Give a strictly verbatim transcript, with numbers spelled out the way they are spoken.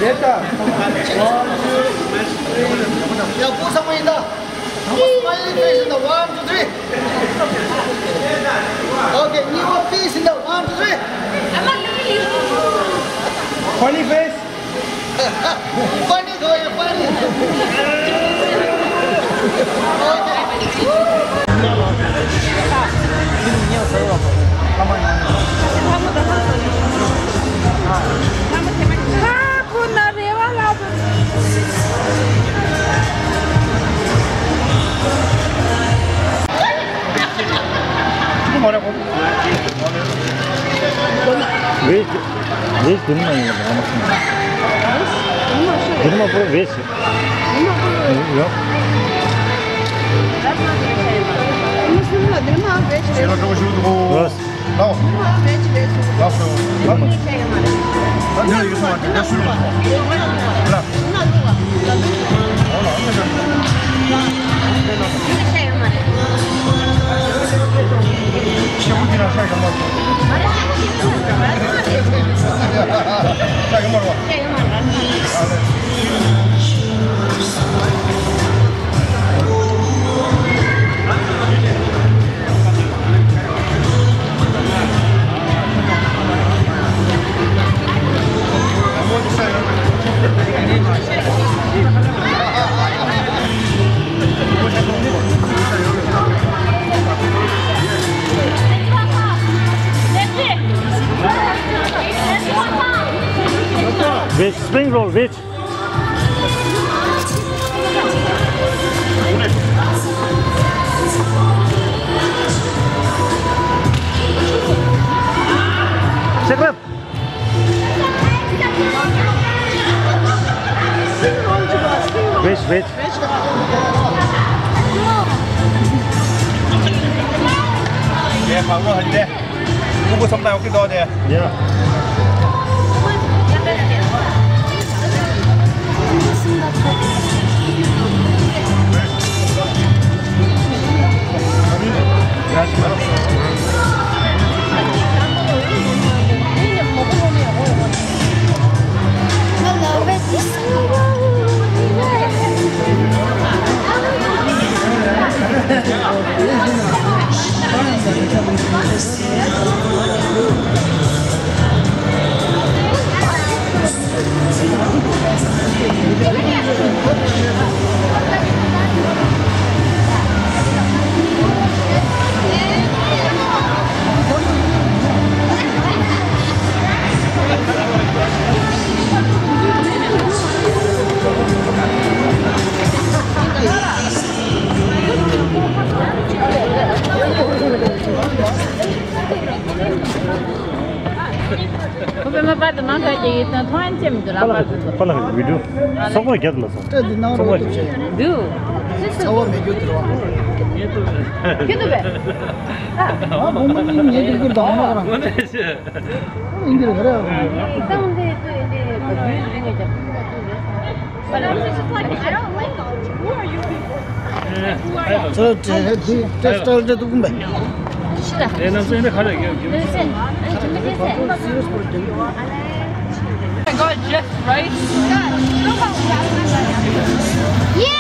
རེད་ད། ཡ། སྤུ་ཚང་མ་ཡིན་ད། Smiley face in the one, two, three. Okay, new face in the one, two, three. Funny face. Funny, go, you funny. Okay. Veg, veg dinner ཡིན་ལ་མ་མ་སོང་། Dinner པོ་veg ཡོད། Veg, spring roll, veg. Shakram. Veg, veg. ཡེ་ཕག་རོ་ཧ་ལས། ཕྲུ་གུ་ཚང་མ་ཡོང་གི་འདུག་དེ། ཡ། ཁོ་པད་མ་པར་དུ་མང་ག་གི་ཡིན་ན་མཐོང་ཡན་ཅེམ་དུ་ར་པར་དུ། པ་ལགས་བི་ཌིའོ་སོག་པོ་རྒྱབ་ལ་སོང་། སྐྲ་འདི་ནང་རོ་སོག་པོ་དུ་ཆེ་ཡང་འདུག་ཚ་བ་མེད་རྒྱུ་དུ་རོ། ཁྱོད་དུ་བས། ཨ་བུ་མོ་ནི་ངའི་རྒྱུ་དུ་དང་ནོ་རང་། ཨིན་དུ་ར། སང་དེ་དུ་ཨིན་དུ་ར། ཚོ་ཏྲེ་ཏྲེ་ཏྲེ་སྟལ་ཏྲེ་ཏུ་གུམ་བེ། ཨེ་ནམ་སེ་ནི་ཁ་རེ་གེ་གེ། I got just right. Yay!